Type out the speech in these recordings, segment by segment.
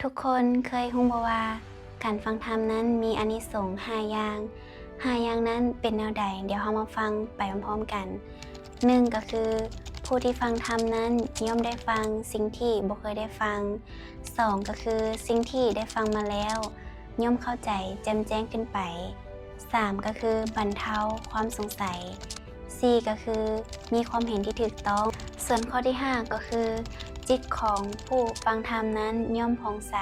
ທຸກຄົນເຄີຍຮູ້ບໍ່ວ່າ ການຟັງທຳນັ້ນມີອານິສົງຫ້າຢ່າງ. ຫ້າຢ່າງນັ້ນເປັນແນວໃດ? ດຽວເຮົາມາຟັງໄປພ້ອມໆກັນ. ໜຶ່ງກໍຄື ຜູ້ທີ່ຟັງທຳນັ້ນຍ່ອມໄດ້ຟັງສິ່ງທີ່ບໍ່ເຄີຍໄດ້ຟັງ. ສອງກໍຄື ສິ່ງທີ່ໄດ້ຟັງມາແລ້ວ ຍ່ອມເຂົ້າໃຈແຈ່ມແຈ້ງຂຶ້ນໄປ. ສາມກໍຄື ບັນເທົາຄວາມສົງໄສ. ສີ່ກໍຄື ມີຄວາມເຫັນທີ່ຖືກຕ້ອງ. ສ່ວນຂໍ້ທີຫ້າກໍຄື ຈິດຂອງຜູ້ຟັງທຳນັ້ນຍ່ອມຜ່ອງໃສ.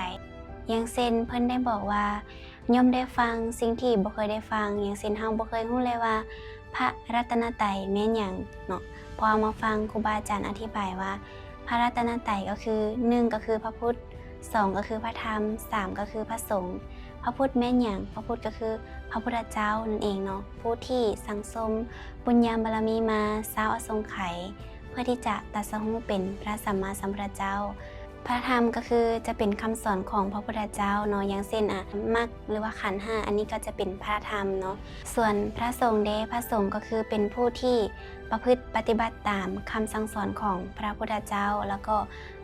ຢ່າງເຊັ່ນ ເພິ່ນໄດ້ບອກວ່າ ຍ່ອມໄດ້ຟັງສິ່ງທີ່ບໍ່ເຄີຍໄດ້ຟັງ. ຢ່າງເຊັ່ນ ເຮົາບໍ່ເຄີຍຮູ້ເລີຍວ່າ ພະລັດຕະນະໄຕແມ່ນຫຍັງເນາະ. ພໍເຮົາມາຟັງຄູບາອາຈານອະທິບາຍວ່າ ພະລັດຕະນະໄຕກໍຄື ໜຶ່ງກໍຄືພະພຸດ, ສອງກໍຄືພະທຳ, ສາມກໍຄືພະສົງ. ພະພຸດແມ່ນຫຍັງ? ພະພຸດກໍຄືພະພຸດທະເຈົ້ານັ້ນເອງເນາະ, ຜູ້ທີ່ສັ່ງສົມບຸນຍາບາລະມີມາຊາວອະສົງໄຂ ເພື່ອທີ່ຈະຕັດສະຮູ້ເປັນພະສຳມາສຳພຸດທະເຈົ້າ. ພະທຳກໍຄືຈະເປັນຄຳສອນຂອງພະພຸດທະເຈົ້າເນາະ, ຢ່າງເຊັ່ນ ອະ ມັກ ຫຼືວ່າຂັນຫ້າ, ອັນນີ້ກໍຈະເປັນພະທຳເນາະ. ສ່ວນພະສົງເດ? ພະສົງກໍຄືເປັນຜູ້ທີ່ປະພຶດປະຕິບັດຕາມຄຳສັ່ງສອນຂອງພະພຸດທະເຈົ້າ ແລ້ວກໍ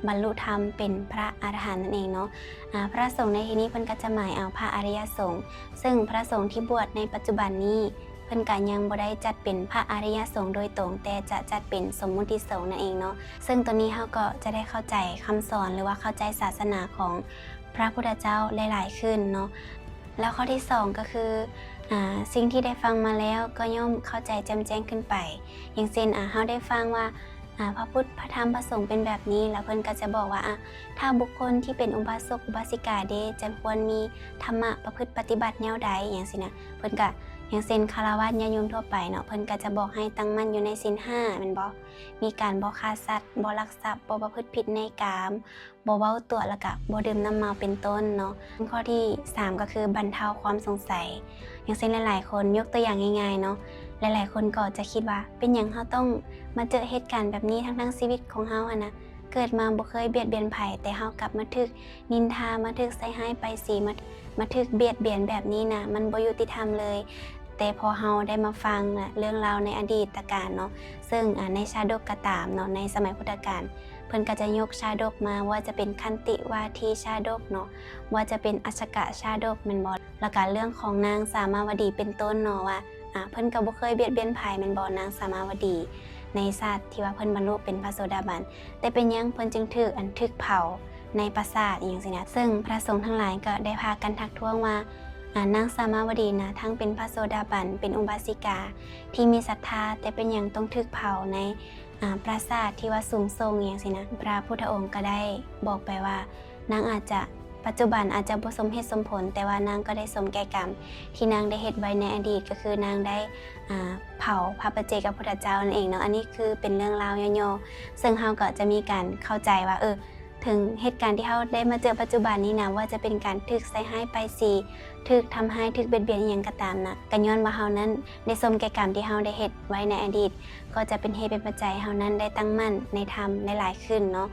ບັນລຸທຳເປັນພະອະລະຫັນນັ້ນເອງເນາະ. ອາ ພະສົງໃນທີ່ນີ້ເພິ່ນກໍຈະໝາຍເອົາພະອະລິຍະສົງ, ເຊິ່ງພະສົງທີ່ບວດໃນປັດຈຸບັນນີ້ ເພິ່ນກະຍັງບໍ່ໄດ້ຈັດເປັນພະອະລິຍະສົງໂດຍຕົງ, ແຕ່ຈະຈັດເປັນສົມມຸດຕິສົງນັ້ນເອງເນາະ. ເຊິ່ງໂຕນີ້ເຮົາກໍຈະໄດ້ເຂົ້າໃຈຄຳສອນ ຫຼືວ່າເຂົ້າໃຈສາສະໜາຂອງພະພຸດທະເຈົ້າຫຼາຍໆຂຶ້ນເນາະ. ແລ້ວຂໍ້ທີສອງກໍຄື ອາ ສິ່ງທີ່ໄດ້ຟັງມາແລ້ວກໍຍ່ອມເຂົ້າໃຈແຈ່ມແຈ້ງຂຶ້ນໄປ. ຢ່າງເຊັ່ນ ອາ ເຮົາໄດ້ຟັງວ່າ ອາ ພະພຸດ ພະທຳ ພະສົງເປັນແບບນີ້, ແລ້ວເພິ່ນກໍຈະບອກວ່າ ອາ ຖ້າບຸກຄົນທີ່ເປັນອຸບາສົກອຸບາສິກາເດ ຈະຄວນມີທຳມະປະພຶດປະຕິບັດແນວໃດ ຫຍັງຊີ້ນະ. ເພິ່ນກະ ຢ່າງເຊັ່ນ ຄາລະວາດຍາດໂຍມທົ່ວໄປເນາະ, ເພິ່ນກະຈະບອກໃຫ້ຕັ້ງໝັ້ນຢູ່ໃນສິນຫ້າແມ່ນບໍ່? ມີການບໍ່ຂ້າສັດ, ບໍ່ລັກຊັບ, ບໍ່ປະພຶດຜິດໃນກາມ, ບໍ່ເວົ້າຕົວະ ແລ້ວກະບໍ່ດື່ມນ້ຳເມົາເປັນຕົ້ນເນາະ. ຂໍ້ທີສາມກໍຄືບັນເທົາຄວາມສົງໄສ. ຢ່າງເຊັ່ນ ຫຼາຍໆຄົນ ຍົກຕົວຢ່າງງ່າຍໆເນາະ, ຫຼາຍໆຄົນກໍຈະຄິດວ່າ ເປັນຫຍັງເຮົາຕ້ອງມາເຈີເຫດການແບບນີ້ ທັງໆຊີວິດຂອງເຮົາຫັ້ນນະ ເກີດມາບໍ່ເຄີຍບຽດບຽນໃຜ, ແຕ່ເຮົາກັບມາຖືກນິນທາ, ມາຖືກໃສ່ຮ້າຍປ້າຍສີ, ມາ ມາຖືກບຽດບຽນແບບນີ້ນະ, ມັນບໍ່ຍຸຕິທຳເລີຍ. ແຕ່ພໍເຮົາໄດ້ມາຟັງນະ ເລື່ອງລາວໃນອະດີດຕະການເນາະ, ເຊິ່ງ ອາ ໃນຊາດົກກໍຕາມເນາະ, ໃນສະໄໝພຸດທະການ ເພິ່ນກໍຈະຍົກຊາດົກມາ, ບໍ່ວ່າຈະເປັນຂັນຕິວາທີຊາດົກເນາະ, ບໍ່ວ່າຈະເປັນອັດສະກະຊາດົກແມ່ນບໍ່? ແລ້ວກະເລື່ອງຂອງນາງສາມາວະດີເປັນຕົ້ນເນາະ, ວ່າ ອາ ເພິ່ນກໍບໍ່ເຄີຍບຽດບຽນໃຜແມ່ນບໍ່? ນາງສາມາວະດີ ໃນຊາດທີ່ວ່າເພິ່ນບັນລຸເປັນພະໂສດາບັນ, ແຕ່ເປັນຫຍັງເພິ່ນຈຶ່ງຖືກ ອັນ ຖືກເຜົາໃນປາສາດ ອີ່ຫຍັງຊີ້ນະ. ເຊິ່ງພະສົງທັງຫຼາຍກໍໄດ້ພາກັນທັກທ້ວງວ່າ ອາ ນາງສາມາວະດີນະ ທັງເປັນພະໂສດາບັນ, ເປັນອຸບາສິກາທີ່ມີສັດທາ, ແຕ່ເປັນຫຍັງຕ້ອງຖືກເຜົາໃນ ອາ ປາສາດທີ່ວ່າສູງສົ່ງ ອີ່ຫຍັງຊີ້ນະ. ພະພຸດທະອົງກໍໄດ້ບອກໄປວ່າ ນາງອາດຈະ ປັດຈຸບັນອາດຈະບໍ່ສົມເຫດສົມຜົນ, ແຕ່ວ່ານາງກໍໄດ້ສົມແກ່ກຳທີ່ນາງໄດ້ເຮັດໄວ້ໃນອະດີດ, ກໍຄືນາງໄດ້ ອາ ເຜົາພະປັດເຈກະພຸດທະເຈົ້ານັ້ນເອງເນາະ. ອັນນີ້ຄືເປັນເລື່ອງລາວຫຍໍ້ໆ, ເຊິ່ງເຮົາກໍຈະມີການເຂົ້າໃຈວ່າ ເອີ ເຖິງເຫດການທີ່ເຮົາໄດ້ມາເຈີປັດຈຸບັນນີ້ນະ, ວ່າຈະເປັນການຖືກໃສ່ຮ້າຍປ້າຍສີ, ຖືກທຳຮ້າຍ, ຖືກບຽດບຽນອີ່ຫຍັງກໍຕາມນະ, ກໍຍ້ອນວ່າເຮົານັ້ນໄດ້ສົມແກ່ກຳທີ່ເຮົາໄດ້ເຮັດໄວ້ໃນອະດີດ, ກໍຈະເປັນເຫດເປັນປັດໄຈໃຫ້ເຮົານັ້ນໄດ້ຕັ້ງໝັ້ນໃນທຳໄດ້ຫຼາຍຂຶ້ນເນາະ.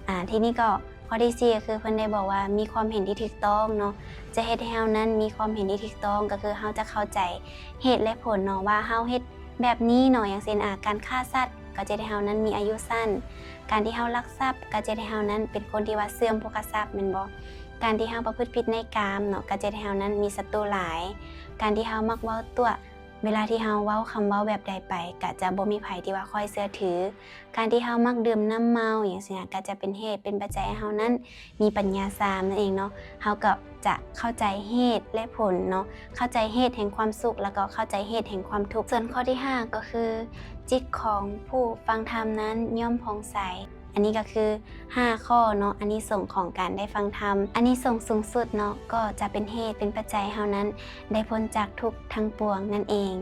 ອາ ທີນີ້ກໍ ຂໍ້ທີສີ່ກໍຄືເພິ່ນໄດ້ບອກວ່າມີຄວາມເຫັນທີ່ຖືກຕ້ອງເນາະ, ຈະເຮັດໃຫ້ເຮົານັ້ນມີຄວາມເຫັນທີ່ຖືກຕ້ອງ, ກໍຄືເຮົາຈະເຂົ້າໃຈເຫດ ແລະ ຜົນເນາະ ວ່າເຮົາເຮັດແບບນີ້ເນາະ, ຢ່າງເຊັ່ນ ອາ ການຂ້າສັດກໍຈະເຮັດໃຫ້ເຮົານັ້ນມີອາຍຸສັ້ນ, ການທີ່ເຮົາລັກຊັບກໍຈະເຮັດໃຫ້ເຮົານັ້ນເປັນຄົນທີ່ວ່າເສື່ອມໂພຄະຊັບແມ່ນບໍ່? ການທີ່ເຮົາປະພຶດຜິດໃນກາມເນາະ ກໍຈະເຮັດໃຫ້ເຮົານັ້ນມີສັດຕູຫຼາຍ, ການທີ່ເຮົາມັກເວົ້າຕົວະ ເວລາທີ່ເຮົາເວົ້າຄຳເວົ້າແບບໃດໄປ ກະຈະບໍ່ມີໃຜທີ່ວ່າຄ່ອຍເຊື່ອຖື. ການທີ່ເຮົາມັກດື່ມນ້ຳເມົາ ຫຍັງຊີ້ນະ ກະຈະເປັນເຫດເປັນປັດໄຈໃຫ້ເຮົານັ້ນມີປັນຍາຊາມນັ້ນເອງເນາະ. ເຮົາກໍຈະເຂົ້າໃຈເຫດ ແລະ ຜົນເນາະ, ເຂົ້າໃຈເຫດແຫ່ງຄວາມສຸກ ແລ້ວກໍເຂົ້າໃຈເຫດແຫ່ງຄວາມທຸກ. ສ່ວນຂໍ້ທີຫ້າກໍຄື ຈິດຂອງຜູ້ຟັງທຳນັ້ນຍ່ອມຜ່ອງໃສ. ອັນນີ້ກໍຄືຫ້າຂໍ້ເນາະ, ອານິສົງຂອງການໄດ້ຟັງທຳ. ອານິສົງສູງສຸດເນາະ ກໍຈະເປັນເຫດເປັນປັດໄຈໃຫ້ເຮົານັ້ນໄດ້ພົ້ນຈາກທຸກທັງປວງນັ້ນເອງ.